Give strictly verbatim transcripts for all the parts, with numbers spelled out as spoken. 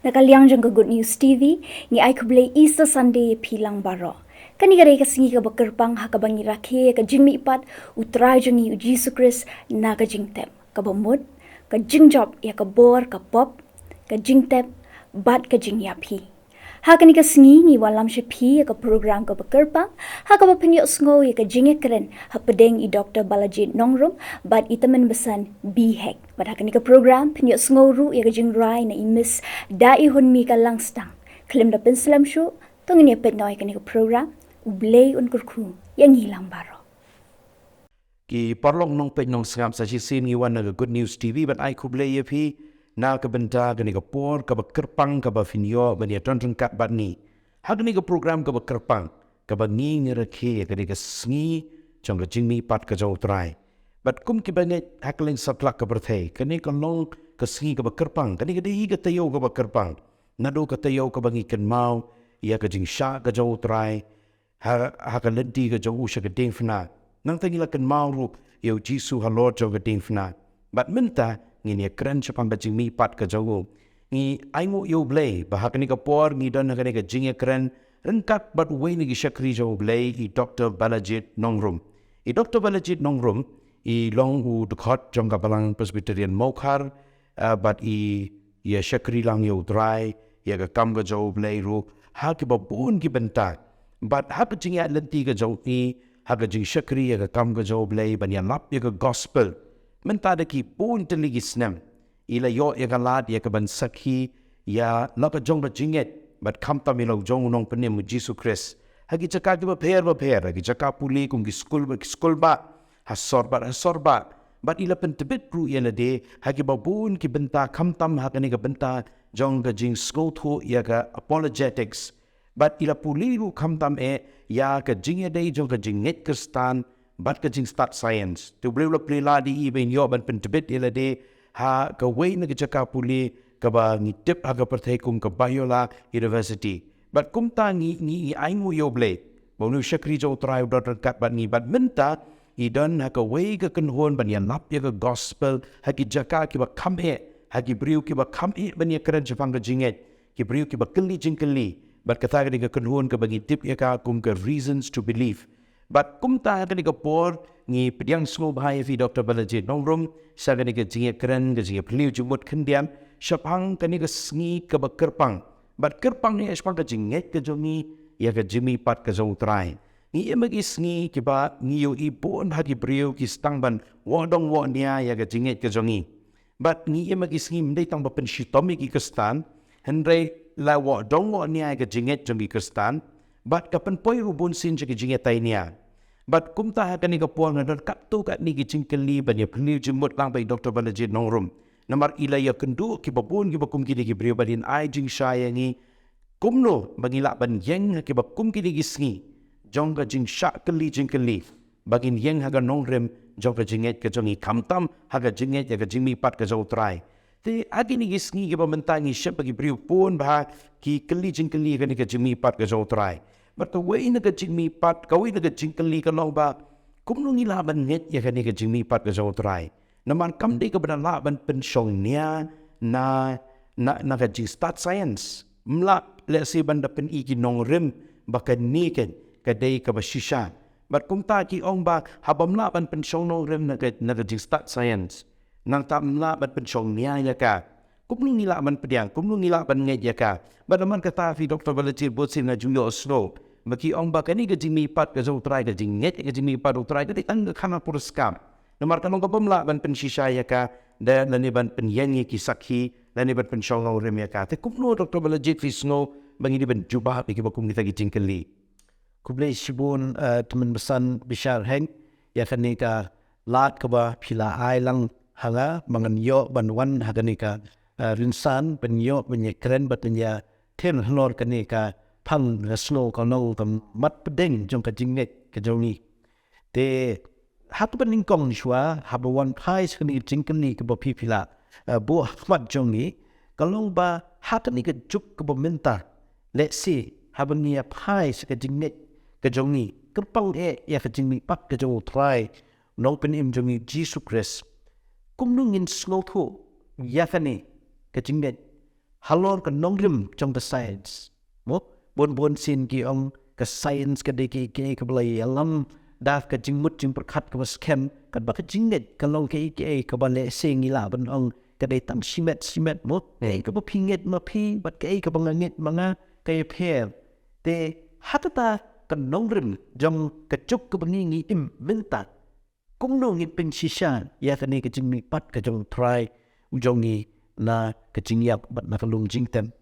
Na ka liang jong ka Good News T V, ngi ai khublei Easter Sunday ïa phi lang baroh. Kane ka dei ka sngi kaba kyrpang ha kaba ngi rakhe ïa ka jingmihpat u Trai jong ngi u Jisu Khrist na ka jingtep, kaba mut ka jingjop ïa ka bor ka pop, ka jingtep bad ka jingïap hi. Ha kane ka sngi ngi wallam sha phi ïa ka program kaba kyrpang, ha kaba pynïohsngew ïa ka jingïakren hapdeng i Doctor Balajied Nongrum bad i tymmen basan B Hek. Bad ha kane ka program pynïohsngew ruh ïa ka jingrai na i Miss Daihunmika Langstang. Khlem da pynslem shuh, to ngin ïa peit noh ïa kane ka program. U Blei un kyrkhu ïa ngi lang baroh. Ki paralok nongpeit nongsngap, sa shisien ngi wan na ka Good News T V ban ai khublei ïa phi na ka bynta kane ka por kaba kyrpang kaba phin ïoh ban ïa don ryngkat bad ngi ha kane ka program kaba kyrpang, kaba ngi ngi rakhe ïa kane ka sngi jong ka jingmihpat ka jong u Trai. Bad kum kiba ngeit ha kylleng satlak ka pyrthei, kane ka long ka sngi kaba kyrpang, kane ka dei hi ka taïew kaba kyrpang. Naduh ka taïew kaba ngi kynmaw ïa ka jingshah ka jong u Trai ha, ha ka lynti ka jong u sha ka diengphna. Nangta ngi la kynmaw ruh ïa u Jisu halor jong ka diengphna. Bad mynta ngin ïa kren shaphang ka jingmihpat ka jong u. Ngi ainguh ïa u Blei ba ha kane ka por ngi don ha kane ka jingïakren ryngkat bad uwei na ki shakri jong u Blei, i Doctor Balajied Nongrum. I Doctor Balajied Nongrum i long u dkhot jong ka Balang Presbyterian Mawkhar, ah, bad i ïa shakri lang ïa u Trai, ïa ka kam ka jong u Blei ruh ha kiba bun ki bynta. Bad ha ka jingïaid lynti ka jong i ha ka jingshakri ïa ka kam ka jong u Blei ban ïalap ïa ka gospel mynta da ki bun tylli ki snem. I la ïoh ïa ka lad ïa ka ban sakhi ïa la ka jong ka jingngeit bad khamtam ïa la u jong u Nongpynim u Jisu Khrist ha ki jaka kiba pher ba pher, ha ki jaka pule kum ki skul ba ki skul ba, ha sor bad ha sor ba. Bad i la pyntbit ruh ïa lade ha kiba bun ki bynta, khamtam ha kane ka bynta jong ka jingsngewthuh ïa ka apologetics. Bad i la pule ruh khamtam eh ïa ka jingïadei jong ka jingngeit Khristan bad ka jingstad science. Te u Blei u la plie lad ïa i ba in ïoh ban pyntbit ïa lade ha kawei na ka jaka pule kaba ngi tip ha ka pyrthei kum ka Biola University. Bad kumta ngi, ngi, ngi ainguh ïa u Blei ba une u shakri jong u Trai u don ryngkat bad ngi. Bad mynta i don ha kawei ka kynhun ban ïalap ïa ka gospel ha ki jaka kiba kham eh, ha ki briew kiba kham eh ban ïakren shaphang ka jingngeit, ki briew kiba kylli jingkylli. Bad kata ka dei ka kynhun kaba ngi tip ïa ka kum ka Reasons to Believe. Bad kumta ha kane ka por ngi pdiang sngewbha ïa phi Doctor Balajied Nongrum sha kane ka jingïakren, ka jingïaphylliew jingmut khyndiat shaphang kane ka sngi kaba kyrpang. Bad kyrpang ïa shaphang ka jingngeit ka jong ngi ïa ka jingmihpat ka jong u Trai. Ngi im ha ki sngi kiba ngi ïohi bun ha ki briew ki sdang ban wad dong wad nia ïa ka jingngeit ka jong ngi. Bad ngi im ha ki sngi ym dei tang ba pynshitom ïa ki Khristan, hynrei la wad dong wad nia ïa ka jingngeit jong ki Khristan. Bad ka pynpoi ruh bunsien sha ki jingïatai nia. Bad kumta ha kane ka por nga don katto katne ki jingkylli ban ïaphylliew jingmut lang bad i Doctor Balajied Nongrum. Namar i la ïakynduh kiba bun kiba kum kine ki briew bad in ai jingshai ïa ngi kumno ba ngi lah ban ïeng ha kiba kum kine ki sngi jong ka jingshah kylli jingkylli ba ngin ïeng ha ka nongrim jong ka jingngeit ka jong ngi, khamtam ha ka jingngeit ïa ka jingmihpat ka jong u Trai. Te ha kine ki sngi kiba mynta ngi shep ba ki briew bun bha ki kylli jingkylli ïa kane ka jingmihpat ka jong u Trai. Bad kawei na ka jingmihpat, kawei na ka jingkylli ka long ba kumno ngi lah ban ngeit ïa kane ka jingmihpat ka jong u Trai. Namar kam dei kaba da lah ban pynshong nia na, na, na ka jingstad science. Ym lah lehse ban da pyni ki nongrim ba kane ka, ka dei kaba shisha. Bad kumta ki ong ba haba ym lah ban pynshong nongrim na ka, na ka jingstad science, nangta ym lah ban pynshong nia ïa ka. Kumno ngi lah ban pdiang, kumno ngi lah ban ngeit ïa ka. Bad namar kata phi Doctor Balajied, bunsien nga ju ïohsngew ba ki ong ba kane ka jingmihpat ka jong u Trai, ka jingngeit ïa ka jingmihpat u Trai ka dei tang ka khana puriskam. Namar ka long kaba ym lah ban pynshisha ïa ka da lane ban pynïeng ïa ki sakhi lane ban pynshong nongrim ïa ka. Te kumno Doctor Balajied phi sngew ba ngi dei ban jubab ïa kiba kum kita ki jingkylli? Khublei shibun, eh, tymmen basan Bishar Heng ïa kane ka lad kaba phi la ai lang ha nga ba ngan ïoh ban wan ha kane ka, eh, rynsan ban ïoh ban ïakren bad ban ïathir halor kane ka phang, eh, sngewkhuslai ka mat pdeng jong ka jingngeit ka jong ngi. Te ha kaba nyngkong shuwa haba wan phai sha kane ka jingkylli kaba phi phi la, eh, buh ha khmat jong ngi, ka long ba ha kane ka juk kaba mynta, lehse haba ngi ïa phai sha ka jingngeit ka jong ngi, kyrpang eh ïa ka jingmihpat ka jong u Trai, u Nongpynim jong ngi Jisu Khrist, kumno ngin sngewthuh ïa kane ka jingngeit? halor ka nongrim jong ka science. Mo, bun bun sien ki ong ka science ka dei ki, ki, kaba la ïalam da ka jingmut jingpyrkhat kaba skhem, katba ka jingngeit ka long kaei kaei kaba lehse ngi lah ban ong ka dei tang shimet shimet mo. Kaei kaba phi ngeit ma phi, bad kaei kaba nga ngeit ma nga, ka ïapher. Te ha kata ka nongrim jong ka juk kaba ngi ngi im mynta, kumno ngin pynshisha ïa kane ka jingmihpat ka jong u Trai u jong ngi na ka jingïap bad na ka long jingtem.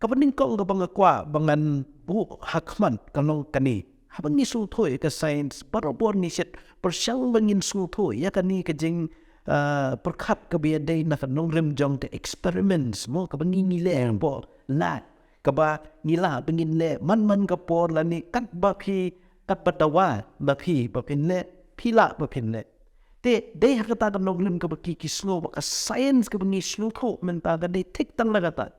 Kaba nyngkong kaba nga kwah ba ngan buh ha khmat ka long kane. Haba ngi sngewthuh ïa ka science, barabor ngi shait pyrshang ba ngin sngewthuh ïa kane ka jing, ah, pyrkhat kaba ïadei na ka nongrim jong ka experiments mo, kaba ngi ngi leh hapoh lab, kaba ngi lah ba ngin leh man man ka por lane katba phi, katba dawa ba phi, ba phin leh, phi lah ba phin leh. Te dei ha kata ka nongrim kaba ki, ki sngew ba ka science kaba ngi sngewthuh mynta ka dei thik tang na kata.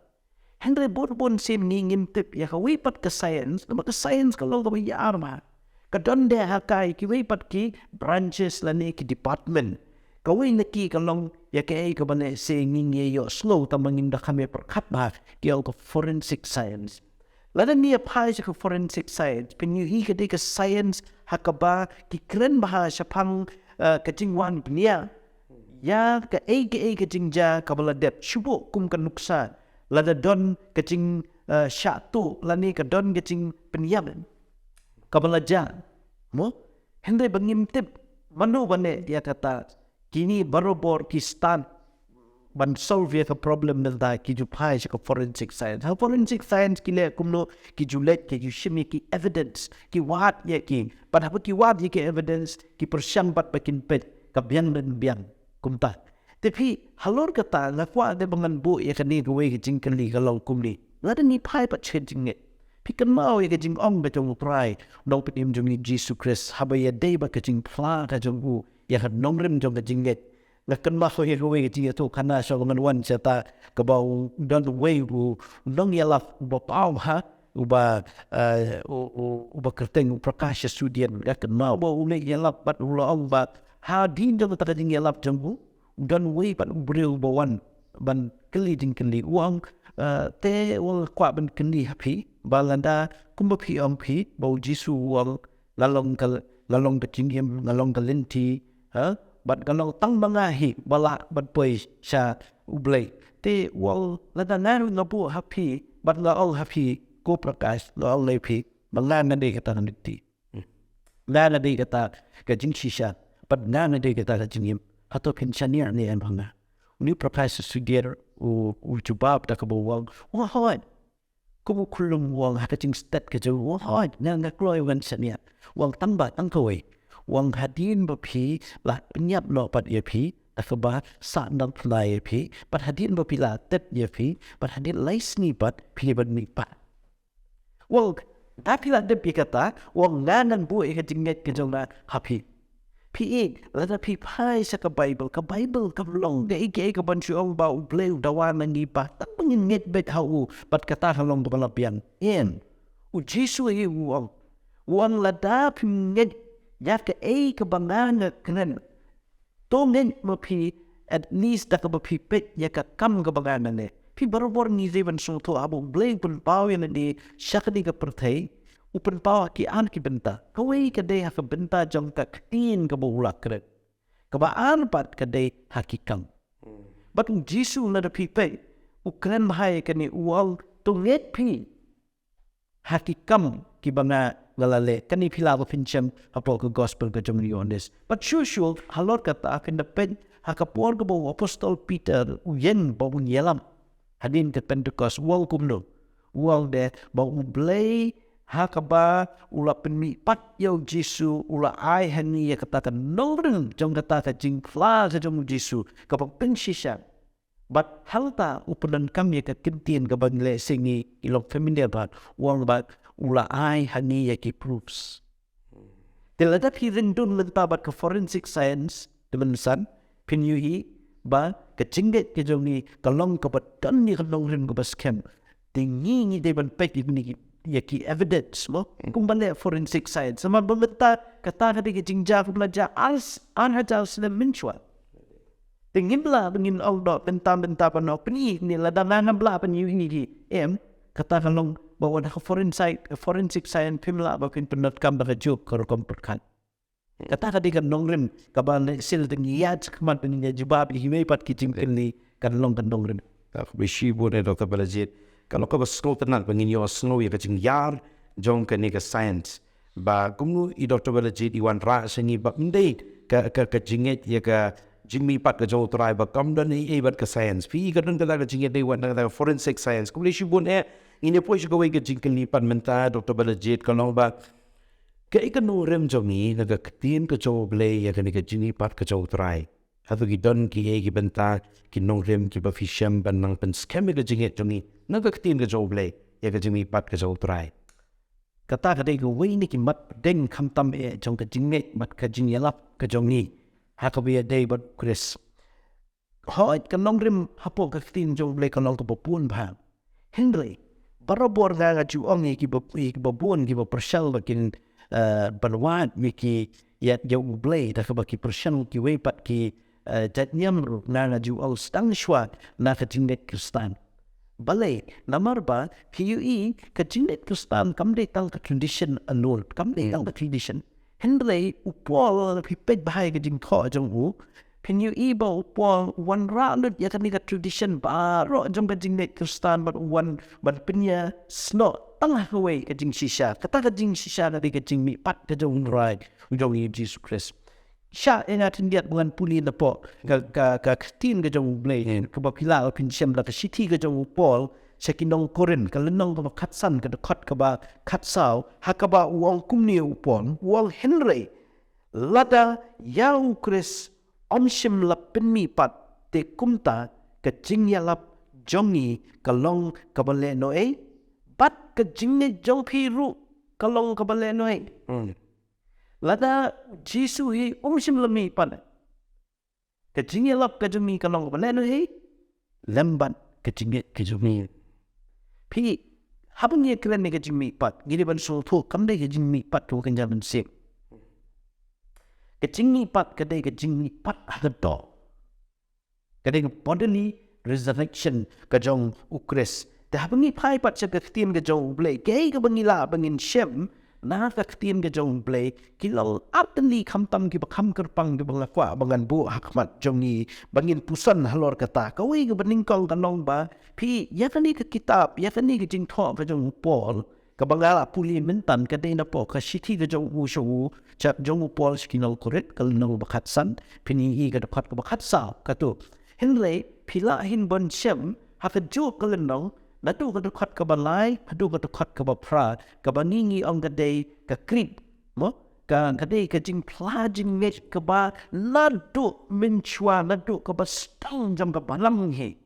Hynrei bun bun sien ngi ngim tip ïa kawei pat ka science, namar ka science ka long kaba ïar bha. Ka don de ha ka kiwei pat ki branches lane ki department. Kawei na ki ka long ïa kaei kaba lehse ngi ngi ïohsngew tang ba ngim da kham ïa pyrkhat bha, ki ong ka forensic science. Lada ngi ïa phai sha ka forensic science, phin ïohi ka dei ka science ha kaba ki kren bha shaphang, eh, ka jingwan bniah ïa kaei kaei ka jingjia kaba la dep, shu buh kum ka nuksa, lada don ka jing, eh, shah tuh lane ka don ka jingpynïap kaba la jia mo. Hynrei ba ngim tip mano ba leh ïa kata, kine barabor ki start ban solve ïa ka problem mynta, ki ju phai sha ka forensic science. Ha forensic science ki leh kumno? Ki ju leit, ki ju shim ïa ki evidence, ki wad ïa ki. Bad haba ki wad ïa ki evidence, ki pyrshang pat ba kin peit ka biang lane biang. Kumta. Te phi, halor kata nga kwah de ba ngan buh ïa kane kawei ka jingkylli ka long kumne. Lada ngi phai pat sha ka jingngeit, phi kynmaw ïa ka jingong ka jong u Trai, u Nongpynim jong ngi Jisu Khrist, haba ïadei bad ka jingphla ka jong u ïa ka nongrim jong ka jingngeit. Nga kynmaw ïa kawei ka jingïathuhkhana shuwa ba ngan wan shata, kaba u don uwei u nongïalap uba paw bha, uba, eh, u, u, uba kyrteng u Prakash Sudian. Nga kynmaw ba u leit ïalap bad u la ong ba hadien jong kata ka jingïalap jong u, u don uwei pat u briew uba wan ban kylli jingkylli. U ong, eh, te u ong, kwah ban kylli ha phi ba lada kumba phi ong phi ba u Jisu u ong, nga long ka, nga long ka jingim, nga long ka lynti, ha? Bad nga long tang ma nga hi ba lah ban poi sha U Blei. Te u ong, lada nga ruh nga buh ha phi bad nga ong ha phi, ko Prakash, nga ong ïa phi ba nga nga dei kata ka lynti, nga nga dei kata ka jingshisha, bad nga nga dei kata ka jingim. Hato phin shaniah ne em ha nga? Une u Prakash Sudian u, u jubab da kaba u ong, u ong hooid. Kum u khyllung u ong ha ka jingstet ka jong u, u ong hooid, nga nga kloi ban shaniah. U ong tang ba tang kawei. U ong hadien ba phi la pynïap noh pat ïa phi da kaba sah nangphna ïa phi, bad hadien ba phi la tep ïa phi, bad hadien lai sngi pat phi ban mihpat. U ong, da phi la tep ïa kata, u ong nga ngan buh ïa ka jingngeit ka jong nga ha phi. Phi ïeit, lada phi phai sha ka Baibl, ka Baibl kam long kaei kaei kaban shu ong ba U Blei u dawa na ngi ba tang ba ngin ngeit beit ha u bad kata ka long kaba la biang. Em. U Jisu hi u ong, u ong lada phim ngeit ïa kaei kaba nga nga kren, to ngeit ma phi, at least da kaba phi peit ïa ka kam kaba nga nga leh. Phi, barabor ngi dei ban sngewthuh, haba U Blei u pynpaw ïa lade sha kane ka pyrthei, u pynpaw ha ki ar ki bynta. Kawei ka dei ha ka bynta jong ka ktien kaba u la kren. Kaba ar pat ka dei ha ki kam. Bad u Jisu, lada phi peit, u kren bha ïa kane, u ong, to ngeit phi ha ki kam kiba nga nga la leh. Kane phi lah ba phin shem hapoh ka gospel ka jong u Ïoannis. Bad shuh shuh halor kata phin da peit ha ka por kaba u apostol Peter u ïeng ba un ïalam hadien ka Pentekost, u ong kumno? U ong de ba U Blei ha kaba u la pynmihpat ïa u Jisu, u la ai ha ngi ïa kata ka nongrim jong kata ka jingphla ka jong u Jisu kaba pynshisha. Bad hangta u pyndonkam ïa ka ktien kaba lehse ngi i long familiar bad, u ong ba u la ai ha ngi ïa ki proofs. Te lada phi ring dun mynta bad ka forensic science, te mynsan phin ïohi ba ka jingngeit ka jong ngi ka long kaba don ïa ka nongrim kaba skhem. Te ngi ngi dei ban peit ïa ki, ïa ki evidence mo. Kumba leh forensic science. Namar ba mynta kata ka dei ka jingjia kaba la jia ar, ar hajar snem mynshuwa. Te ngim lah ba ngin ong noh mynta mynta ba noh pyni ne lada ngam lah ban ïohi hi. Em, kata ka long ba wat ha ka forensic, forensic science phim lah ba phin pyndonkam da kajuh ka rukom pyrkhat. Kata ka dei ka nongrim kaba lehse lada ngi ïaid shakhmat ban ïa jubab ïa kiwei pat ki jingkylli, kan long ka nongrim. Ka khublei shibun eh Doctor Balajied. Ka long kaba sngewtynnat ba ngin ïohsngew ïa ka jingïar jong kane ka science. Ba kumno i Doctor Balajied i wanrah sha ngi ba ym dei ka, ka, ka jingngeit ïa ka jingmihpat ka jong U Trai ba kam don ei ei bad ka science. Phi i ka don kata ka jingngeit dei wat na kata ka forensic science. Khublei shibun eh, ngin ïa poi sha kawei ka jingkylli pat mynta Doctor Balajied, ka long ba kaei ka nongrim jong ngi na ka ktien ka jong U Blei ïa kane ka jingmihpat ka jong U Trai. Hato ki don kiei ki bynta, ki nongrim kiba phi shem ban nang pynskhem ïa ka jingngeit jong ngi na ka ktien ka jong U Blei ïa ka jingmihpat ka jong U Trai. Kata ka dei kawei na ki mat pdeng khamtam eh jong ka jingngeit bad ka jingïalap ka jong ngi ha kaba ïadei bad U Khrist. Hooid, ka nongrim hapoh ka ktien jong U Blei ka long kaba bun bha. Hynrei barabor nga nga ju ong ïa kiba, ïa kiba bun kiba pyrshang ba kin, eh, ban wad ïa ki ïa, ïa U Blei da kaba ki pyrshang kiwei pat ki, eh, jait niam ruh, nga nga ju ong sdang shuwa na ka jingngeit Khristan. Balei? Namar ba phi ïohi ka jingngeit Khristan kam dei tang ka tradition alone, kam dei tang ka tradition. Hynrei u Paul, phi peit bha ïa ka jingthoh jong u, phin ïohi ba u Paul u wanrah lut ïa kane ka tradition baroh jong ka jingngeit Khristan bad u wan ban pynïasnoh tang ha kawei ka jingshisha. Kata ka jingshisha ka dei ka jingmihpat ka jong U Trai, u jong ngi U Jisu Khrist. Shah ïa nga khyndiat ba ngan pule napoh ka, ka, ka ktien ka jong U Blei kaba phi lah ban pynshem da ka shithi ka jong u Paul sha ki nong Korinth, ka lynnong kaba khatsan, ka dkhot kaba khatsaw, ha kaba u ong kumne u Paul, u ong, hynrei lada ïa U Khrist ym shym la pynmihpat, te kumta ka jingïalap jong ngi ka long kaba lehnohei, bad ka jingngeit jong phi ruh ka long kaba lehnohei. Lada Jisu hi um shym la mihpat, ka jingïalap ka jong ngi ka long kaba lehnohei, lem bad ka jingngeit ka jong ngi. Phi, haba ngi kren ïa ka jingmihpat, ngi dei ban sngewthuh kam dei ka jingmihpat kaba kynja mynsiem. Ka jingmihpat ka dei ka jingmihpat ha ka doh. Ka dei ka bodily resurrection ka jong U Khrist. Te haba ngi phai pat sha ka ktien ka jong U Blei, kaei kaba ngi lah ba ngin shem na ka ktien ka jong U Blei, ki long artylli khamtam kiba kham kyrpang kiba nga kwah ba ngan buh ha khmat jong ngi ba ngin puson halor kata. Kawei kaba nyngkong ka long ba phi, ïa kane ka kitab, ïa kane ka jingthoh ka jong u Paul, kaba nga la pule mynta, ka dei napoh ka shithi ka jong u sha u, sha jong u Paul sha ki nong Korinth, ka lynnong ba khatsan, phin ïohi ka dkhot kaba khatsaw, kato. Hynrei phi lah hi ban shem ha kajuh ka lynnong, naduh ka dkhot kaba lai haduh ka dkhot kaba phra, kaba ngi ngi ong ka dei ka krit, mo, ka, ka dei ka jingphla jingngeit kaba naduh mynshuwa, naduh kaba sdang jong ka balang hi.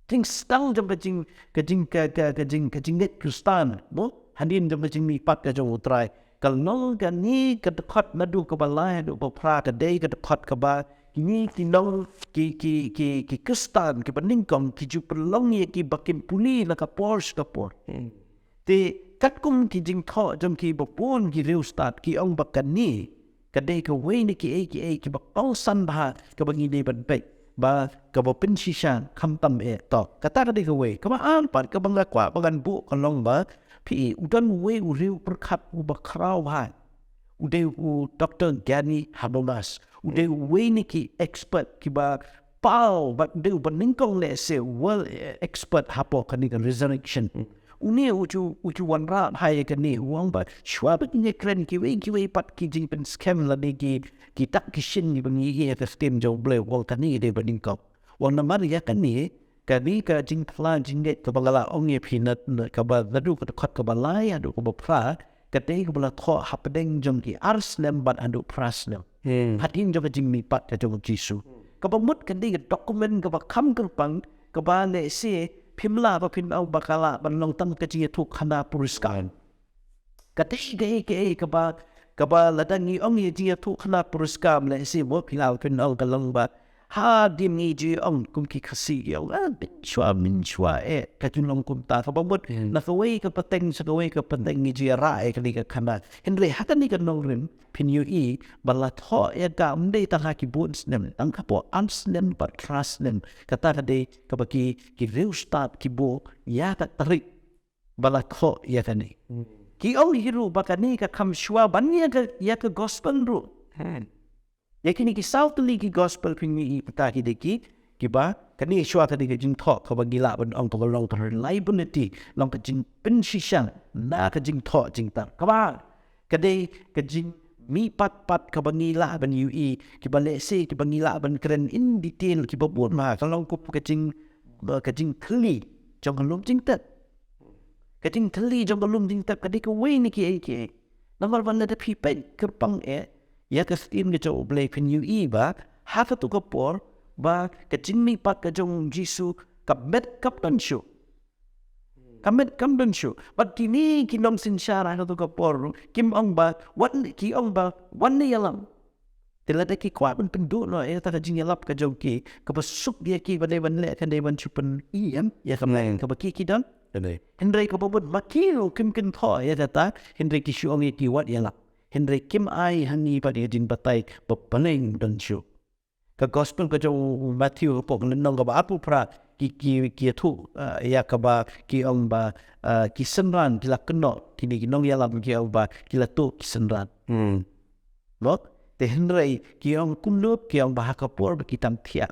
Jingsdang jong ka jing, ka jing, ka, ka, ka jing, ka jingngeit Khristan, mo? Hadien jong ka jingmihpat ka jong u Trai. Ka long kane ka dkhot naduh kaba lai haduh ba phra, ka dei ka dkhot kaba kine ki nong, ki, ki, ki, ki Khristan kiba nyngkong ki ju pynlong ïa ki ba kin pule na ka por sha ka por. Te katkum ki jingthoh jong ki ba bun ki riewstad ki ong ba kane ka dei kawei na kiei kiei kiba kongsan bha kaba ngi dei ban peit, ba kaba pynshisha khamtam eh. To, kata ka dei kawei. Kaba ar pat kaba nga kwah ba ngan buh ka long ba phi, u don uwei u riewpyrkhat uba khraw bha, u dei u Doktor Gary Habermas. U dei uwei na ki expert kiba paw, ba u dei uba nyngkong lehse world, eh, expert hapoh kane ka resurrection. Une u ju, u ju wanrah bha ïa kane, u ong ba shuwa ba ngin ïakren kiwei kiwei pat ki jingpynskhem lane ki, ki dak ki shin kiba ngi ïohi ha ka ktien jong U Blei, u ong kane ka dei ba nyngkong. U ong namar ïa kane, kane ka jingphla jingngeit kaba nga la ong ïa phi na, na, kaba naduh ka dkhot kaba lai haduh kaba phra, ka dei kaba la thoh hapdeng jong ki ar snem bad haduh phra snem. Hmm. Hadien jong ka jingmihpat ka jong u Jisu. Kaba mut ka dei ka document kaba kham kyrpang, kaba lehse phim lah ba phin ong ba ka lah ban long tang ka jingïathuhkhana puriskam. Ka dei kaei kaei kaba, kaba lada ngi ong ïa jingïathuhkhana puriskam lehse mo phi lah ba phin ong ka long ba Hadien ngi ju ong kum ki Khasi ki ong, ah, mynshuwa, mynshuwa eh, ka ju long kumta, kaba mut na kawei ka pateng sha kawei ka pateng ngi ju ïarah eh kane ka khana. Hynrei ha kane ka nongrim phin ïohi ba la thoh ïa ka, ym dei tang ha ki bun snem, tang hapoh ar snem bad phra snem, kata ka dei kaba ki, ki riewstad ki buh ïa ka tarik ba la thoh ïa kane. Ki ong hi ruh ba kane ka kham shuwa ban ïa ka, ïa ka gospel ruh. Ïa kine ki saw tylli ki gospel phin ïohi, kata ki dei ki, kiba kane shuwa kane ka jingthoh kaba ngi lah ban ong kaba long ka reliability, long ka jingpynshisha na ka jingthoh jingtang. Kaba ka dei ka jingmihpat pat kaba ngi lah ban ïohi, kiba lehse kiba ngi lah ban kren in detail, kiba bun ma ka long kum ka jing, ka jingthylli jong ka lum jingtep. Ka jingthylli jong ka lum jingtep ka dei kawei na kiei kiei. Namar ba lada phi peit kyrpang eh ïa ka ktien ka jong U Blei phin ïohi ba ha kato ka por ba ka jingmihpat ka jong U Jisu ka met kam don shuh. Ka met kam don shuh. Bad kine ki nongsynshar ha kato ka por ruh kim ong ba wat, ki ong ba wat ne ïalam. Te lada ki kwah ban pynduh noh ïa kata ka jingïalap ka jong ki, kaba suk ïa ki ba dei ban leh, ka dei ban shu pyni ïa ka, hmm, kaba ki, ki don. Hynrei kaba mut ma ki ruh kim kynthoh ïa kata, hynrei ki shu ong ïa ki wat ïalap. Hynrei kim ai ha ngi pat ïa ka jingbatai ba balei don shuh. Ka gospel ka jong u Matthew hapoh ka lynnong kaba arphew phra, ki, ki, ki ïathuh, ah, ïa kaba ki ong ba, ah, ki synran ki la kynnoh, kine ki nongïalam ki ong ba ki la tuh ki synran. Hmm. Mo? Te hynrei ki ong kumno, ki ong ba ha ka por ba ki tang thiah.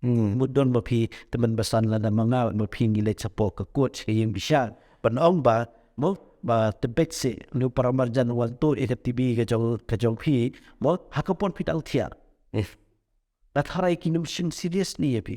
Hmm. Mut don ma phi tymmen basan lada ma nga ma phi ngi leit shapoh ka court ka ïing bishar ban ong ba, mo, ba te beit seh, une u paramarjan u wan tuh ïa ka T V ka jong, ka jong phi, mo, ha ka por phi tang thiah. Hmm. Nga tharai kim shym serious ne ïa phi.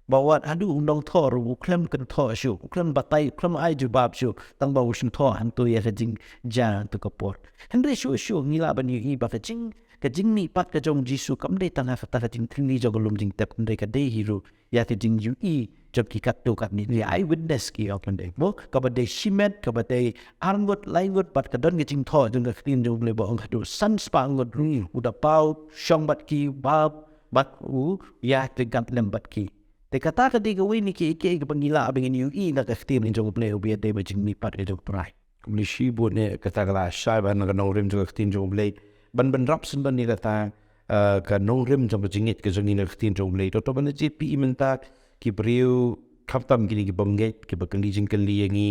Ba wat haduh u nongthoh ruh u khlem kynthoh shuh, u khlem batai, u khlem ai jubab shuh, tang ba u shym thoh hangto ïa ka jingjia hangto ka por. Hynrei shuh shuh ngi lah ban ïohi ba ka jing, ka jingmihpat ka jong U Jisu kam dei tang ha kata ka jingthylli jong ka lum jingtep, hynrei ka dei hi ruh ïa ka jingïohi jong ki katto katne, ki eyewitness ki ong, ka dei, mo, kaba dei shimet, kaba dei arngut laingut, bad ka don ka jingthoh jong ka ktien jong U Blei ba ong haduh san spah ngut ruh u da paw shong bad ki, bad, bad u ïatrei gat lem bad ki. Te kata ka dei kawei na kiei kiei kaba ngi lah ba ngin ïohi na ka ktien jong U Blei, uba ïadei bad ka jingmihpat ka jong U Trai. Kumne shibun eh kata ka la shai bha na ka nongrim jong ka ktien jong U Blei. Ban, ban bynrap shen ban ïa kata, ah, ka nongrim jong ka jingngeit ka jong ngi na ka ktien jong U Blei. To, to ban ïa phi mynta ki briew, khamtam kine ki bym ngeit, kiba kylli jingkylli ïa ngi,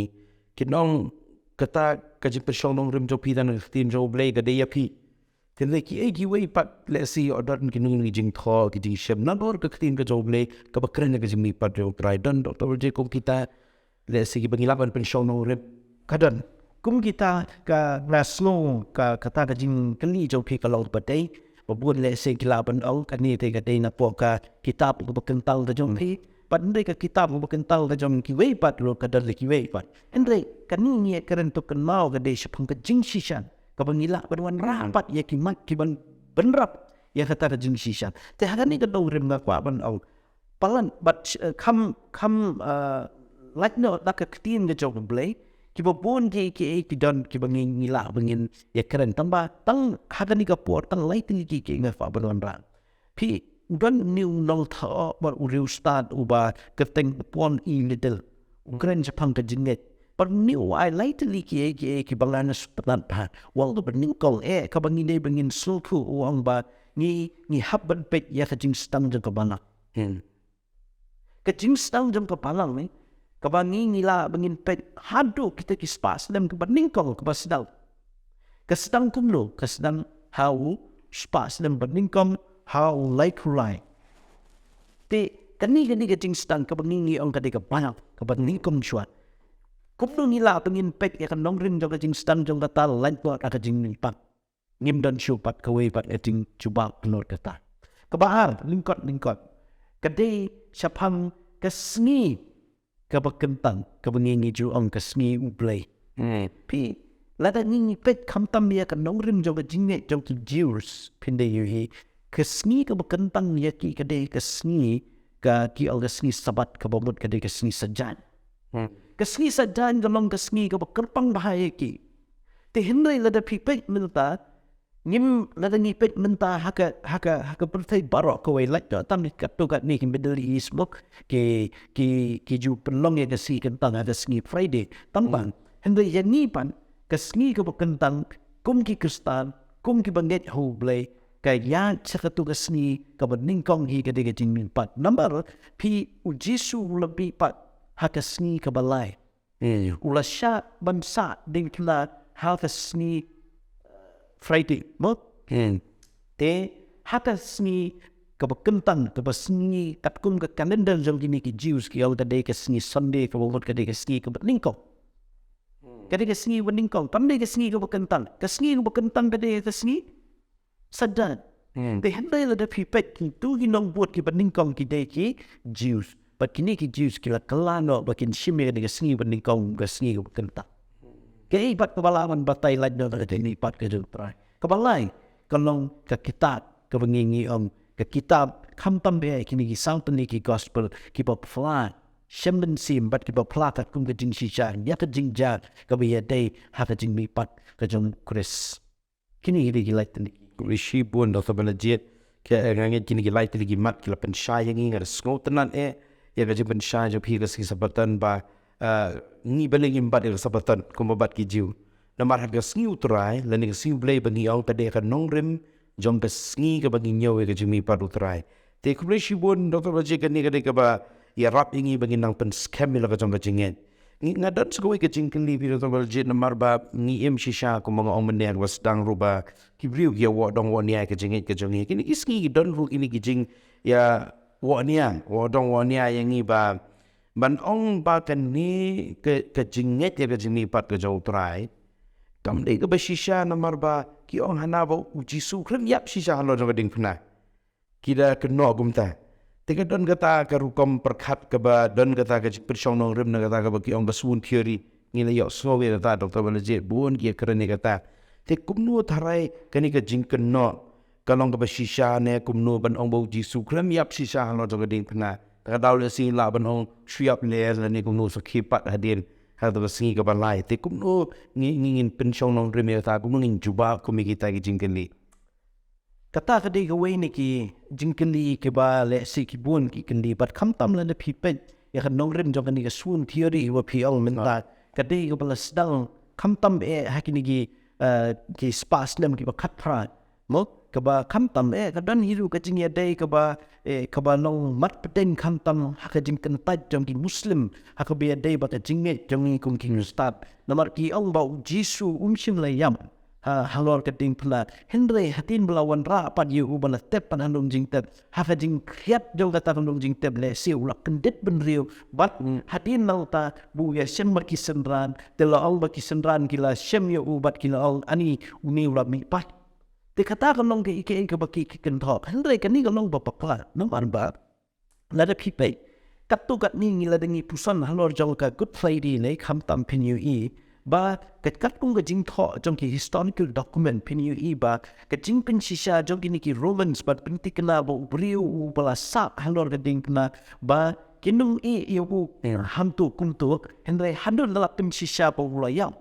kin ong kata ka jingpynshong nongrim jong phi na ka ktien jong U Blei ka dei ïa phi. Te lei kiei kiwei pat lehse u don ki nong ki jingthoh, ki jingshem na bor ka ktien ka jong U Blei kaba kren ïa ka jingmihpat jong U Trai. Don, Doctor J, kum kita, lehse kiba ngi lah ban pynshong nongrim. Ka don. Kum kita ka, nga sngew ka, kata ka jingkylli jong phi ka long ba dei, ba bun lehse ki lah ban ong kane te ka dei napoh ka kitab kaba kyntang ka jong phi. Bad hynrei ka kitab kaba kyntang ka jong kiwei pat ruh ka don la kiwei pat. Hynrei kane ngi ïa kren to kynmaw ka dei shaphang ka jingshisha kaba ngi lah ban wanrah pat ïa ki mat ki ban bynrap ïa kata ka jingshisha. Te ha kane ka nongrim nga kwah ban ong palat bad, eh, kham, kham, eh, lait noh na ka ktien ka jong U Blei, kiba bun kiei kiei ki don kiba ngi, ngi lah ba ngin ïa kren, tang ba tang ha kane ka por tang lai tylli kiei kiei nga kwah ban wanrah. Phi, u don une u nongthoh bad u riewstad uba kyrteng Paul E. Little. U kren shaphang ka jingngeit. Bad une u ai lai tylli kiei kiei kiba nga sngewtynnat bha. U ong kaba nyngkong eh kaba ngi dei ba ngin sngewthuh, u ong ba ngi, ngi hap ban peit ïa ka jingsdang jong ka balang. Hmm. Ka jingsdang jong ka balang ne, kaba ngi, ngi lah ba ngin peit haduh kita ki spah snem kaba nyngkong kaba sdang. Ka sdang kumno, ka sdang ha u spah snem ba nyngkong ha u Laitluid. Te kane, kane ka jingsdang kaba ngi, ngi ong ka dei ka balang kaba nyngkong shuwa. Kumno ngi lah ba ngin peit ïa ka nongrim jong ka jingsdang jong kata lait noh na ka jingmihpat. Ngim don shuh pat kawei pat ka jingjubab halor kata. Kaba ar, lyngkot lyngkot, ka dei shaphang ka sngi kaba kyntang, kaba ngi, ngi ju ong ka sngi U Blei. Hmm. Phi, lada ngi, ngi peit khamtam ïa ka nongrim jong ka jingngeit jong ki Jews, phin da ïohi ka sngi kaba kyntang ïa ki ka dei ka sngi, ka, ki ong ka sngi Sabbath, kaba mut ka dei ka sngi saitjaiñ. Hmm. Ka sngi saitjaiñ ka long ka sngi kaba kyrpang bha ïa ki. Te hynrei lada phi peit mynta, Ngim, lada ngi peit mynta ha ka, ha ka, ha ka pyrthei baroh kawei, lait noh tam katto katne ki Middle East mo, ki, ki, ki ju pynlong ïa ka sngi kyntang ha ka sngi Friday. Tang ban. Hynrei ïa ngi pat, ka sngi kaba kyntang, kum ki Khristan, kum ki bangeit ha U Blei, ka ïaid sha katto ka sngi kaba nyngkong hi ka dei ka jingmihpat. Namar phi, U Jisu u la mihpat ha ka sngi kaba lai. U la shah ban sah diengphna ha ka sngi Friday mo. Te ha ka sngi kaba kyntang, kaba sngi katkum ka calendar jong kine ki Jews ki ong ka dei ka sngi Sunday, kaba mut ka dei ka sngi kaba nyngkong. Ka dei ka sngi ba nyngkong, kam dei ka sngi kaba kyntang. Ka sngi kaba kyntang ka dei ka sngi Sabat. Te hynrei lada phi peit, kito ki nongbud kiba nyngkong ki dei ki Jews. Bad kine ki Jews ki la kylla noh ba kin shim ïa ka sngi ba nyngkong, ka sngi kaba kyntang. Kaei pat kaba lah ban batai lait noh da ka jingmihpat ka jong U Trai? Kaba lai, ka long ka kitab kaba ngi, ngi ong ka kitab, khamtam eh kine ki saw tylli ki gospel kiba phylla shem mynsiem bad kiba phylla katkum ka jingshisha ïa ka jingjia kaba ïadei ha ka jingmihpat ka jong U Khrist. Kine ki dei ki lai tylli ki. Khublei shibun Doctor Balajied. Ka, eh, nga ngeit kine ki lai tylli ki mat ki la pynshai ïa ngi, nga da sngewtynnat eh ïa ka jingpynshai jong phi ka sngi Sabbaton ba, eh, ngi balei ngim bat ïa ka Sabbaton kumba bat ki Jiw. Namar ha ka sngi U Trai lane ka sngi U Blei ba ngi ong ka dei ka nongrim jong ka sngi kaba ngi ñiew ïa ka jingmihpat U Trai. Te khublei shibun Doctor Balajied, kane ka dei kaba ïarap ïa ngi ba ngin nang pynskhem ïa la ka jong ka jingngeit. Ngi, nga don sa kawei ka jingkylli phi Doctor Balajied, namar ba ngi im shisha kumba nga ong mynne ha kaba sdang ruh ba ki briew ki ïa woh dong woh nia ïa ka jingngeit ka jong ngi. Kine ki sngi ki don ruh kine ki jing ïa woh nia, woh dong woh nia ïa ngi ba ban ong ba kane ka, ka jingngeit ïa ka jingmihpat ka jong U Trai kam dei kaba shisha, namar ba ki ong hana ba U Jisu u khlem ïap shisha halor jong ka diengphna. Ki da kynnoh kumta. Te ka don kata ka rukom pyrkhat kaba don kata ka jingpynshong nongrim na kata kaba ki ong ka swoon theory. Ngi la ïohsngew ïa kata, Doctor Balajied, bun ki ïakren ïa kata. Te kumno tharai kane ka jingkynnoh ka long kaba shisha ne kumno ban ong ba U Jisu u khlem ïap shisha halor jong ka diengphna? Te ka daw lehse lah ban ong shu ïap leh lane kumno, sa khie pat hadien ha kata ka sngi kaba lai. Te kumno ngi, ngi, ngin pynshong nongrim ïa kata, kumno ngin jubab kum ïa kita ki jingkylli? Kata ka dei kawei na ki jingkylli kiba lehse ki bun ki kylli, bad khamtam lada phi peit ïa ka nongrim jong kane ka swoon theory ba phi ong mynta, ka dei kaba la sdang khamtam eh ha kine ki, eh, ki spah snem kiba khatphra. Mo, kaba khamtam eh ka don hi ruh ka jingïadei kaba, eh, kaba long mat pdeng khamtam ha ka jingkyntait jong ki Muslim ha kaba ïadei bad ka jingngeit jong ngi kum ki Khristan. Namar ki ong ba U Jisu um shym la ïap ha, halor ka diengphna. Hynrei hadien ba la wanrah pat ïa u, ba la tep pat ha lum jingtep, ha ka jingkhriat jong kata ka lum jingtep lehse u la kyndit bynriew. Bad hadien nangta ba u ïashem bad ki synran, te la ong ba ki synran ki la shem ïa u bad ki la ong, ani une u la mihpat. Te kata ka long kaei kaei kaba ki, ki kynthoh. Hynrei kane ka long ba bakla, namar ba lada phi peit, katto katne ngi lada ngi puson halor jong ka Good Friday ne, khamtam phin ïohi ba kat, katkum ka jingthoh jong ki historical document phin ïohi ba ka jingpynshisha jong kine ki Romans bad pynthikna ba u briew uba la sah halor ka diengphna ba kin ym ïeh ïa u hangto kumto, hynrei haduh la pynshisha ba u la ïap.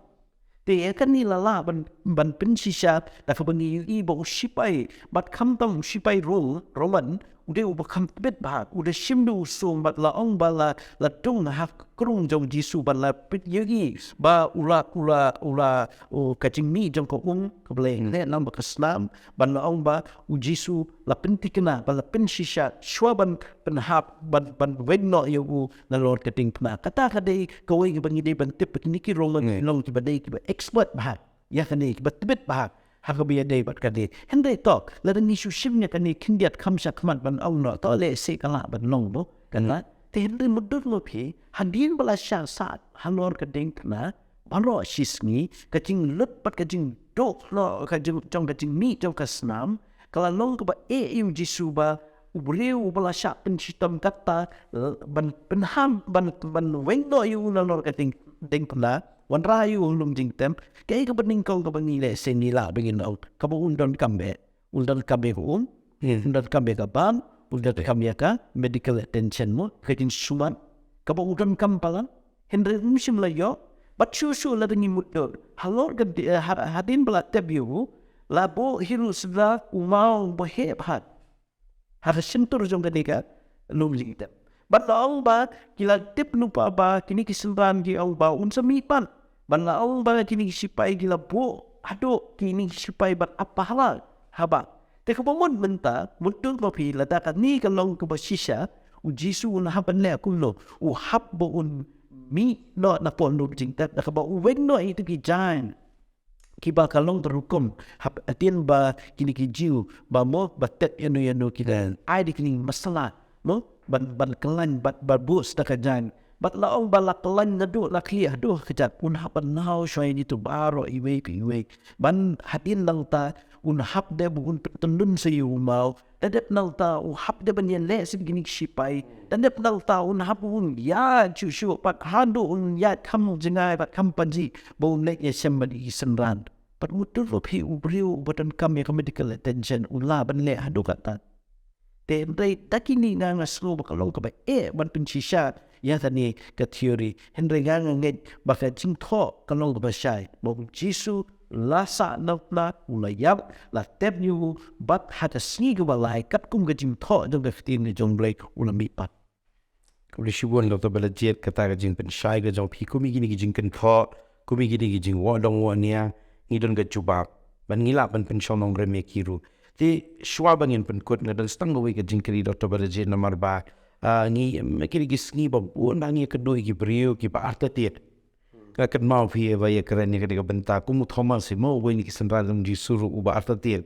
Te ïa kane la lah ban, ban pynshisha da kaba ngi ïohi ba u shipai, bad khamtam u shipai Rom, Roman, u dei uba kham tbit bha, u da shim da u sum bad la ong ba la, la dung ha ka krung jong U Jisu bad la pynïohi ba u la, u la, u la, u, ka jingmih jong ka um kaba la ïaineh lang bad ka snam, bad la ong ba U Jisu la pynthikna, ba la pynshisha, shuwa ban pynhap, ban, ban weng noh ïa u nalor ka diengphna. Kata ka dei kawei kaba ngi dei ban tip ba kine ki Roman ki long kiba dei kiba expert bha ïa kane, kiba tbit bha ha kaba ïadei bad kane. Hynrei to, lada ngi shu shim ïa kane khyndiat kham shakhmat ban ong noh, to lehse ka lah ban long mo, kan lah. Te hynrei mutdur mo phi, hadien ba la shah sah halor ka diengphna baroh shi sngi, ka jinglut bad ka jingduh noh ka jing, jong ka jingmih jong ka snam ka la long kaba eh ïa U Jisu ba u briew uba la shah pynshitom kata, eh, ban pynhap, ban, ban weng noh ïa u nalor ka dieng, diengphna, wanrah ïa u ha lum jingtep. Kaei kaba nyngkong kaba ngi lehse ngi lah ba ngin ong, kaba un donkam eh, un donkam ïa ka um, un donkam ïa ka bam, un donkam ïa ka medical attention mo, ka jingsumar kaba u donkam palat. Hynrei um shym la ïoh. Bad shuh shuh lada ngi mutdur halor ka di-, eh, ha-, hadien ba la tep ïa u, La buh hi ruh sdang u maw ba heh bha ha ka shyntur jong kane ka lum jingtep. Bad la ong ba ki la tip lypa ba kine ki synran ki ong ba un sa mih pat. Bad la ong ba kine ki shipai ki la buh haduh kine ki shipai ban ap pahara haba. Te kaba mut mynta, mut tang ba phi, lada kane ka long kaba shisha, u Jisu un hap ban leh kumno? U hap ba un mih noh na ka lum jingtep, da kaba u weng noh ïa kito ki jaiñ kiba ka long ka rukom, hap, hadien ba kine ki Jiw ba mo, ba tep ïano ïano ki dang ai da kine ki masala, mo, ban, ban khlaiñ, ban, ban buh sha ka jaiñ. Bad la ong ba la khlaiñ naduh na khlieh haduh kjat, un hap ban naw shuwa ïa kito baroh iwei pa iwei. Ban hadien nangta un hap dei ba un pyntyndun sha ïa u maw. Da dep nangta u hap dei ban ïaleh sha kine ki shipai. Da dep nangta un hap un ïaid shuh shuh pat haduh un ïaid kham jngai bad kham pynjih ba un leit ïashem bad ki synran. Bad mut tang ba phi, u briew uba donkam ïa ka medical attention u lah ban leh haduh katta. Te hynrei da kine nga, nga sngew ba ka long kaba eh ban pynshisha ïa kane ka theory. Hynrei nga, nga ngeit ba ka jingthoh ka long kaba shai, ba u Jisu la sah na u la ïap, la tep ïa u, bad ha ka sngi kaba lai katkum ka jingthoh jong ka ktien ka jong U Blei, u la mih pat. Khublei shibun Doctor Balajied, kata ka jingpynshai ka jong phi, kum ïa kine ki jingkynthoh, kum ïa kine ki jingwad dong wad nia, ngi don ka jubab ban, ngi lah ban pynshong nongrim ïa ki ruh. Te shuwa ba ngin pynkut, nga don tang kawei ka jingkylli Doctor Balajied, namar ba, ah, ngi, em, kine ki sngi ba bun ba ngi ïakynduh ïa ki briew kiba artatien. Nga kynmaw phi ba ïakren ïa kane ka bynta, kum u Thomas hi mo, uwei na ki synran jong u Jisu ruh uba artatien.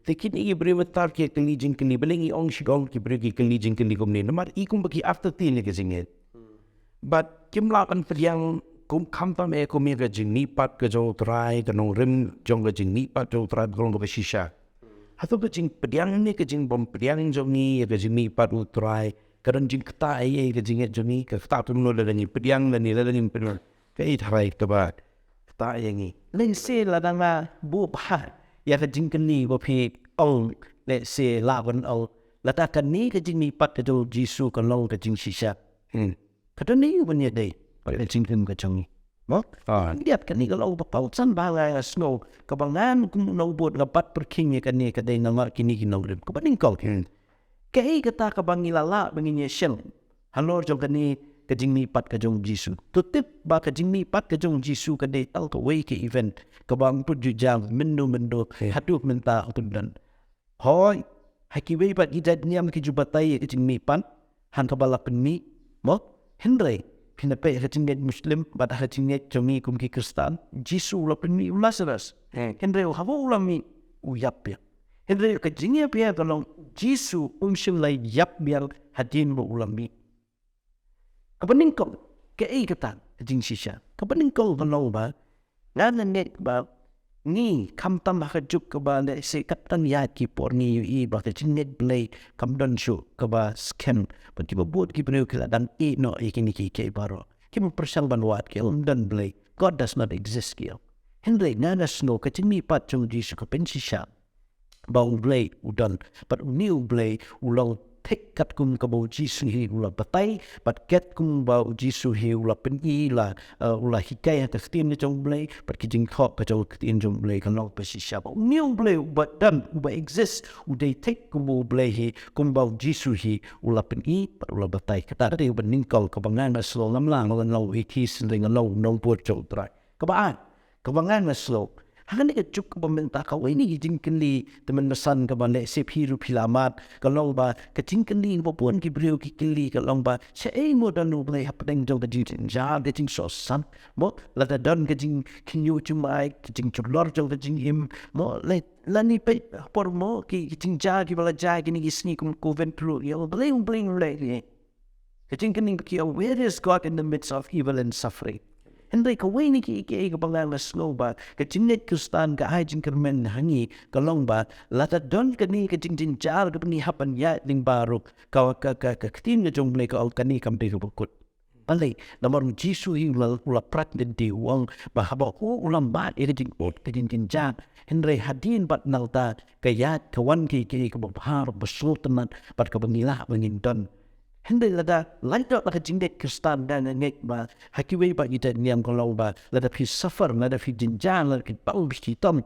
Te kine ki briew mynta ki kylli jingkylli, balei ngi ong shibun ki briew ki kylli jingkylli kumne, namar i kumba ki artatien ïa ka jingngeit. Bad kim lah ban pdiang kum, khamtam eh kum ïa ka jingmihpat ka jong u Trai, ka nongrim jong ka jingmihpat jong u Trai ba ka long kaba shisha. Hato ka jingpdiang ne ka jingbym pdiang jong ngi ïa ka jingmihpat u Trai ka don jingktah ïa ka jingngeit jong ngi? Ka ktah kumno lada ngi pdiang lane lada ngim pdiang? Kaei tharai kaba ktah ïa ngi? Lehse lada nga buh bha ïa ka jingkylli ba phi ong, lehse lah ban ong, lada kane ka jingmihpat ka jong u Jisu ka long ka jingshisha, hmm, ka don aïu ban ïadei bad ka jingim ka jong ngi? Mo? Ah. Ngi ïa kane ka long ba paw san ba nga, nga sngew kaba ngan kum u nongbud nga bat pyrkhing ïa kane, ka dei namar kine ki nongrim. Kaba nyngkong, hmm, kaei kata kaba ngi la lah ba ngin ïashem halor jong kane ka jingmihpat ka jong u Jisu? To tip ba ka jingmihpat ka jong u Jisu ka dei tang kawei ka event kaba ym pat ju jia mynno mynno, hmm, haduh mynta haduh mynta. Hooid, ha kiwei pat ki jait niam ki ju batai ïa ka jingmihpat hangta ba la pynmih, mo? Hynrei phin ïa peit ha ka jingngeit Muslim bad ha ka jingngeit jong ngi kum ki Khristan, Jisu u la pynmih u Lazarus. Hmm. Hynrei haba u la mih u ïap biang. Hynrei ka jingïap biang ka long, Jisu um shym la ïap biang hadien ba u la mih. Kaba nyngkong, kaei kata ka jingshisha? Kaba nyngkong ka long ba nga ngeit ba ngi, khamtam ha ka juk kaba lehse katto katne ki por ngi ïohi ba ka jingngeit Blei kam don shuh kaba skhem. Bad kiba bun ki briew ki la dang ïeh noh ïa kine kiei kiei baroh. Kiba pyrshang ban wad ki ong ym don Blei. God does not exist ki ong. Hynrei nga, nga sngew ka jingmihpat jong u Jisu ka pynshisha ba u Blei u don. Bad une u Blei u long thik katkum kaba u Jisu hi u la batai, bad katkum ba u Jisu hi u la pyni, la, eh, u la hikai ha ka ktien ka jong u Blei, bad ka jingthoh ka jong ka ktien jong u Blei ka long ba shisha ba une u Blei uba don, uba exist, u dei thik kum u Blei hi, kumba u Jisu hi u la pyni bad u la batai. Kata ka dei kaba nyngkong kaba nga, nga sngew, ngam lah ban long u atheist, hynrei nga long u nongbud jong u Trai. Kaba ar, kaba nga, nga sngew, ha kane ka juk kaba mynta, kawei na ki jingkylli, te mynta san kaba lehse phi ruh phi la mad, ka long ba ka jingkylli kaba bun ki briew ki kylli ka long ba shaei mo don u Blei hapdeng jong ka jingjynjar, ka jingsngewsih, mo, lada don ka jingkhynñiuh jingmai, ka jingjulor jong ka jingim, mo, la, lane peit por mo ki, ki jingjia kiba la jia kine ki sngi kum Covid ruh, ïa, Blei, Blei, Blei, Blei. Ka jingkylli ka long, where is God in the midst of evil and suffering? Hynrei kawei na kiei kiei kaba nga, nga sngew ba ka jingngeit Khristan ka ai jingkyrmen ha ngi ka long ba lada don kane ka jingjynjar kaba ngi hap ban ïaid lyngba ruh, ka, ka, ka, ka ktien ka jong u Blei ka ong kane kam dei kaba kut. Balei? Namar u Jisu hi u la, u la prat lynti, u ong ba haba u, u la mad ïa ka jingkut, ka jingjynjar, hynrei hadien bad nangta ka ïaid ka wan kiei kiei kaba bha, ba sngewtynnat bad kaba ngi lah ba ngin don. Hynrei lada lait noh na ka jingngeit Khristan, nga, nga ngeit ba ha kiwei pat ki jait niam ka long ba lada phi suffer, lada phi jynjar, lada phi bang, phi shitom,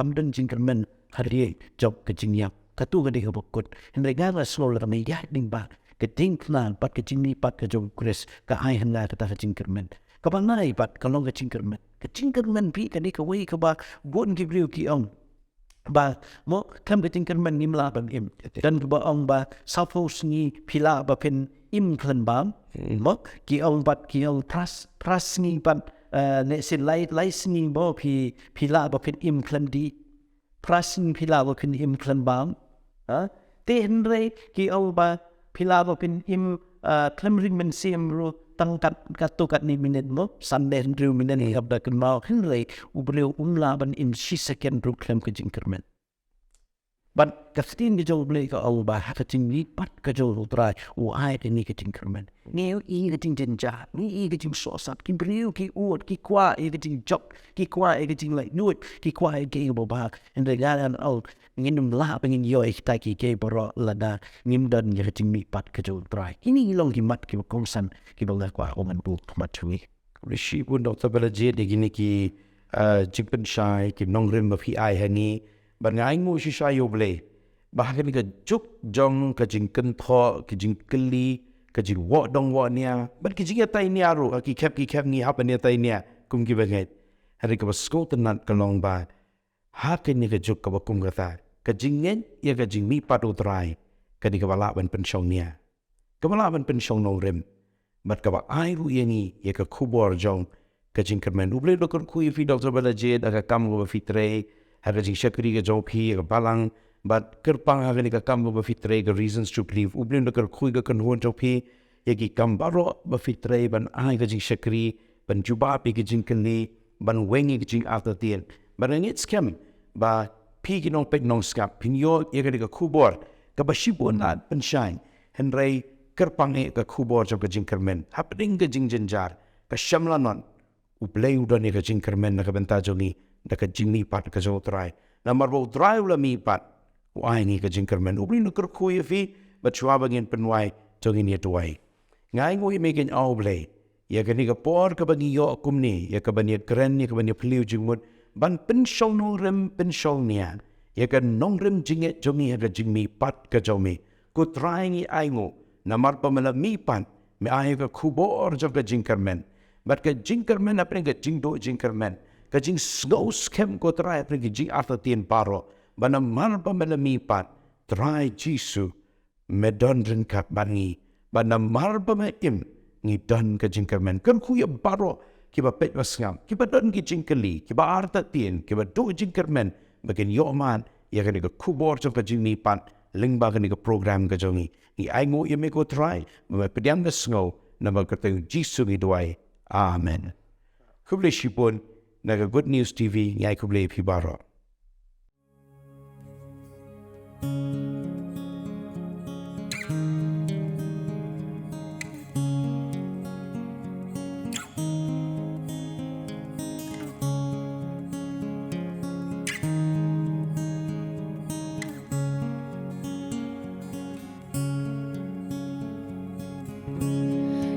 kam don jingkyrmen hadien jong ka jingïap. Katu ka dei kaba kut. Hynrei nga nga sngew lada nga ïaid lyngba ka jingkyrmen bad ka jingmihpat ka jong u Khrist, ka ai ha nga kata ka jingkyrmen. Kaba lai pat ka long ka jingkyrmen. Ka jingkyrmen phi ka dei kawei kaba bun ki briew ki ong ba, mo, khlem ka jingkyrmen ngim lah ban im. Don kiba ong ba sawphew sngi phi lah ba phin im khlem bam. Mo, ki ong pat, ki ong phra, phra sngi pat, eh, lehse lai, lai sngi mo phi, phi lah ba phin im khlem dih. Phra sngi phi lah ba phin im khlem bam. Ha? Te hynrei ki ong ba phi lah ba phin im, ah, khlem ring mynsiem ruh tang kat, katto katne minit mo, san ne hynriew minit, hap da kynmaw, hynrei u briew um lah ban im shi second ruh khlem ka jingkyrmen. Bad ka ktien ka jong U Blei ka ong ba ha ka jingmihpat ka jong U Trai u ai ïa ngi ka jingkyrmen. Ngi ïohi ka jingjynjar, ngi ïohi ka jingsohsat, ki briew ki ud, ki kwah ïa ka jingjop, ki kwah ïa ka jinglaitluid, ki kwah ïa kaei kaba bha. Hynrei nga ngan ong, ngin ym lah ba ngin ïoh ïa kita kiei kiei baroh lada ngim don ïa ka jingmihpat ka jong U Trai. Kine ki long ki mat kiba kongsan kiba nga kwah ong ha u khmat jong ngi. Khublei shibun Doctor Balajied ïa kine ki, eh, jingpynshai, ki nongrim ba phi ai ha ngi. Bad nga ainguh shisha ïa U Blei ba ha kane ka juk jong ka jingkynthoh, ka jingkylli, ka jingwoh dong woh nia, bad ka jingïatai nia ruh, ha ki khep ki khep ngi hap ban ïatai nia kum ki bangeit. Hynrei kaba sngewtynnat ka long ba ha kane ka juk kaba kum kata, ka jingngeit ïa ka jingmihpat U Trai ka dei kaba lah ban pynshong nia, kaba lah ban pynshong nongrim, bad kaba ai ruh ïa ngi ïa ka khubor jong ka jingkyrmen. U Blei un da kyrkhu ïa phi Doctor Balajied ha ka kam kaba phi trei, ha ka jingshakri ka jong phi ha ka balang, bad kyrpang ha kane ka kam kaba phi trei, ka Reasons to Believe. U Blei un da kyrkhu ïa ka kynhun jong phi ïa ki kam baroh ba phi trei, ban ai ka jingshakri, ban jubab ïa ki jingkylli, ban weng ïa ki jingartatien. Bad nga ngeit skhem ba phi ki nongpeit nongsngap phin ïoh ïa kane ka khubor kaba shibun la pynshai, hynrei kyrpang ïa ka khubor jong ka jingkyrmen hapdeng ka jingjynjar, ka shem lanot. U Blei u don ïa ka jingkyrmen na ka bynta jong ngi da ka jingmihpat ka jong U Trai. Namar ba U Trai u la mihpat, u ai ngi ka jingkyrmen. U Blei un da kyrkhu ïa phi bad shuwa ba ngin pynwai to ngin ïa duwai. Nga ainguh ïa me keiñ, A U Blei, ïa kane ka por kaba ngi ïoh kumne, ïa kaban ïa kren, ïa kaban ïa phylliew jingmut, ban pynshong nongrim pynshong nia ïa ka nongrim jingngeit jong ngi ha ka jingmihpat ka jong me. Ko Trai, ngi ainguh namar ba me la mihpat, me ai ïa ka khubor jong ka jingkyrmen. Bad ka jingkyrmen hapdeng ka jingduh jingkyrmen, ka jingsngew skhem, ko Trai, hapdeng ka jingartatien baroh. Bad namar ba me la mihpat, Trai Jisu, me don ryngkat bad ngi. Bad namar ba me im, ngi don ka jingkyrmen. Kyrkhu ïa baroh kiba peit ba sngap, kiba don ki jingkylli, kiba artatien, kiba duh jingkyrmen, ba kin ïoh mad ïa kane ka khubor jong ka jingmihpat lyngba kane ka program ka jong ngi. Ngi ainguh ïa me, ko Trai, ba me pdiang da sngew, namar kyrteng U Jisu ngi duwai. Amen. Khublei shibun na ka Good News T V, ngi ai khublei ïa phi baroh.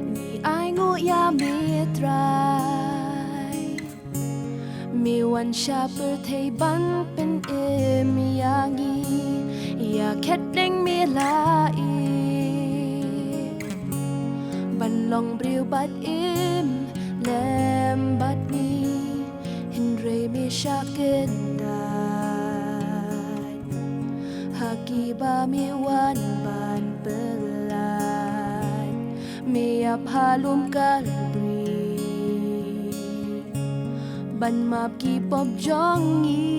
Ngi ainguh ïa me Trai. Me wan sha pyrthei ban pynim ïa ngi, ïa khet deng me la ïeh. Ban long briew bad im lem bad ngi, hynrei me shah kyntait ha kiba me wan ban pyllait. Me ïap ha lum Kalbari ban map ki pop jong ngi.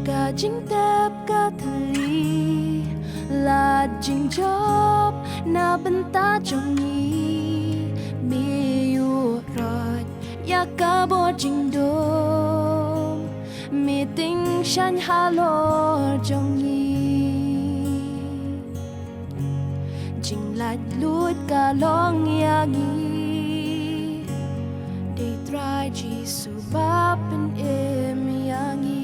Ka jingtep ka thylli, lad jingjop na bynta jong ngi. Me ïuh roit ïa ka bor jingdum, me tyngshaiñ halor jong ngi. Jinglaitluid ka long ïa ngi, dei Trai Jisu ba pynim ïa ngi.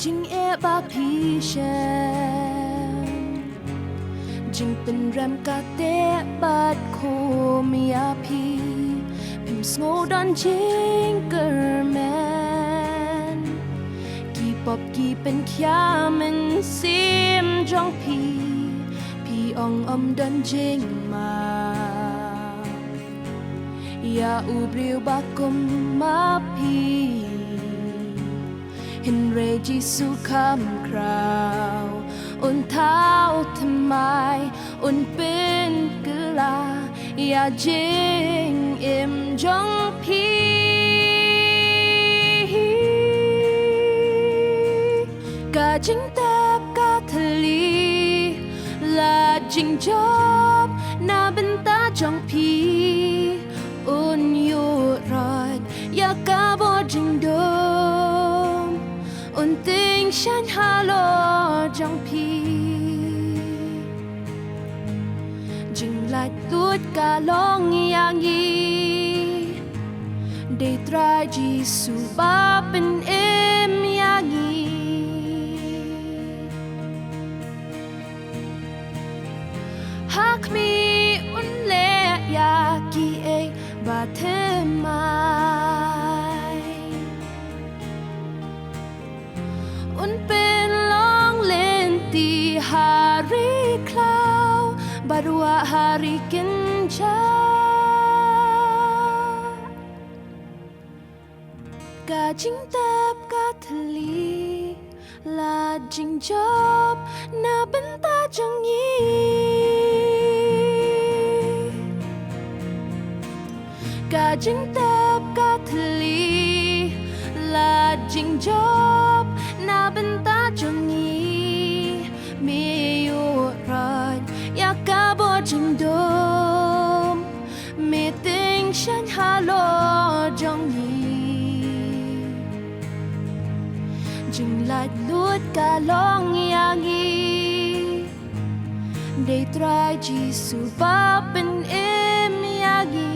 Jingeh ba phi shem, jingpynrem ka teh bad khum ïa phi. Phim sngew don jingkyrmen, ki pop ki pynkhia mynsiem jong phi. Phi ong ym don jingma ïa u briew ba kum ma phi. Hynrei Jisu kham khraw, un thaw thymmai, un pynkylla ïa jingim jong phi. Ka jingtep ka thylli, lad jingjop na bynta jong phi. Un ïuh roit ïa ka bor jingdum, un tyngshaiñ halor jong phi. Jinglaitluid ka long ïa ngi, dei Trai Jisu ba pynim ïa ngi. Ha khmih un leh ïa kiei ba thymmai, un pynlong lynti ha ri khlaw bad wah ha ri kynjah. Ka jingtep ka thylli, lad jingjop na bynta jong ngi. Ka jingtep ka thylli, lad jingjop na bynta jong ngi. Me ïuh roit ïa ka bor jingdum, me tyngshaiñ halor jong ngi. Jinglaitluid ka long ïa ngi, dei Trai Jisu ba pynim ïa ngi.